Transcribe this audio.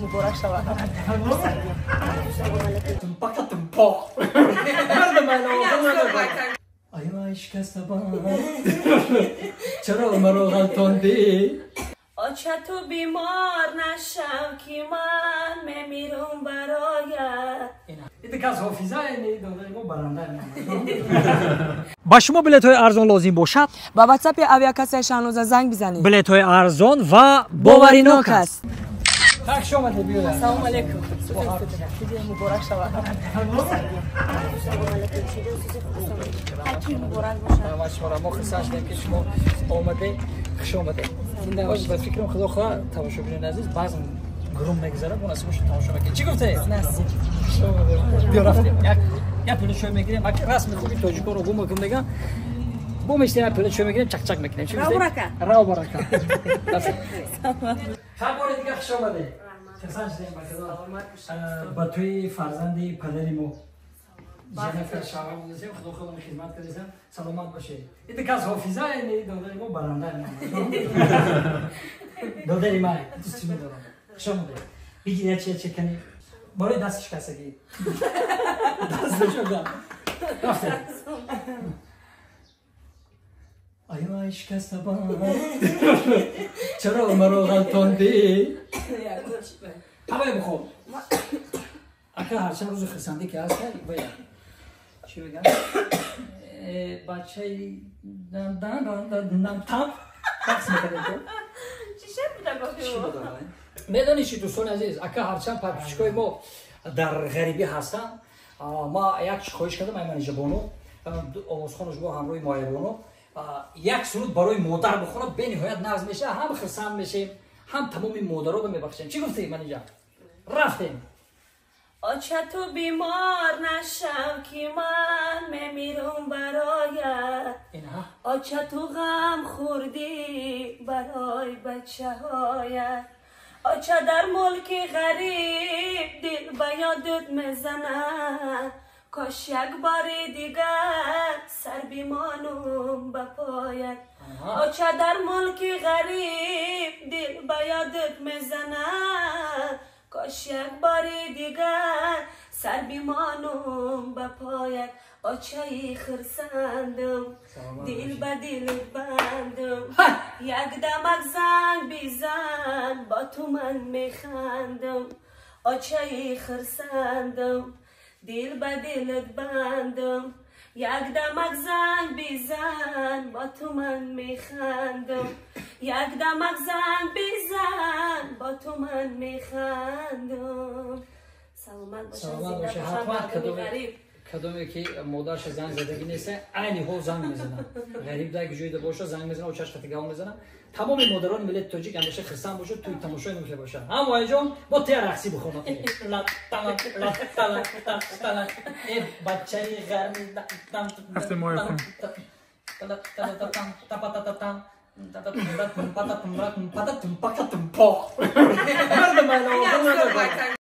Муборак шавад. Чаро маро ғалтондӣ? Оча ту бемор нашав, ки ман мемирам бароят. Ба шумо билетҳои арзон лозим бошад? Ба ватсапи авиакассаи Шаҳноза занг бизанед. Билетҳои арзон ва боваринок аст. Так хуш омадед, биёед. Ассалому алайкум. Муборак шавад. Муборак бошад. Мо хурсанд шудем, ки шумо омадед. Хуш омадед. Ба фикрам, худо хоҳад, тамошобинони азиз, баъзан гурум мегузарад, бо насиб бошад, тамошо мекунед. Чӣ гуфтед? Хуш омадед. Биё, рафтем. Як пило чой мегирем. Расми хуби тоҷикоро гум мекунем, мегӯям. Бо мештем, як пило чой мегирем, чак-чак мекунем. Чӣ гуфтед? Рав барака. Чанд бори дигар хуш омадед. Хурсанд шудем, ба тӯи фарзанди падари мо. Ҷанафар шавҳар будасем, худо хоҳад хизмат кардасам, саломат бошед. Ин кас ҳофиза, додари мо баранда. Додари ман, дӯсти медорам. Хуш омадед. Бигир як чия кани. Барои даст шикастагӣ. Даст шуда. Рафтем. Ай вай шикастабан. Чаро маро ғалтондӣ? Ҳавай бихоб. Ака ҳарчанд рӯзи хурсандӣ ки ҳаст, вая. Чӣ мегӯям? Бачаи там рақс мекардем ту. Чӣ шер буда гуфтӣ? Медонӣ чӣ, дӯстони азиз, ака ҳарчанд подписчикои мо дар ғарибӣ ҳастанд, ма як чӣ хоҳиш кардам, ай манижабону, овозхону шумо ҳамроҳи моябону, як суруд барои модар бихонад, бениҳоят нағз мешавад, ҳам хурсанд мешем, ҳам тамоми модароро мебахшем. Чӣ гуфтӣ, манижа? Рафтем. Оча ту бемор нашав, ки ман мемирам бароят. Оча ту ғам хӯрдӣ барои бачаҳоят. Оча дар мулки ғариб дил ба ёдат мезанад. Кош як бори дигар сар бимонам ба поят. Оча дар мулки ғариб дил ба ёдат мезанад. Кош як бори дигар сар бимонам ба поят. Очаи хурсандам, дил ба дилат бандам. Як дамак занг бизан, бо ту ман механдам. Очаи хурсандам, дил ба дилат бандам. Як дамак занг бизан, бо ту ман механдам. Як дамак занг бизан, бо ту ман механдам. Саломат бошед. Ҳатман кадоме ки модарша занг задагӣ нест, айни ҳол занг мезанад. Ғариб дар ҷойда боша, занг мезанад, очаш қатигал мезанад. Тамоми модарони миллати тоҷик ҳамеша хурсанд бошад, тӯи тамошои нуфе бошад. Ҳам ояҷон, бо тия рақсӣ бихонад. Э бачаи ғарми.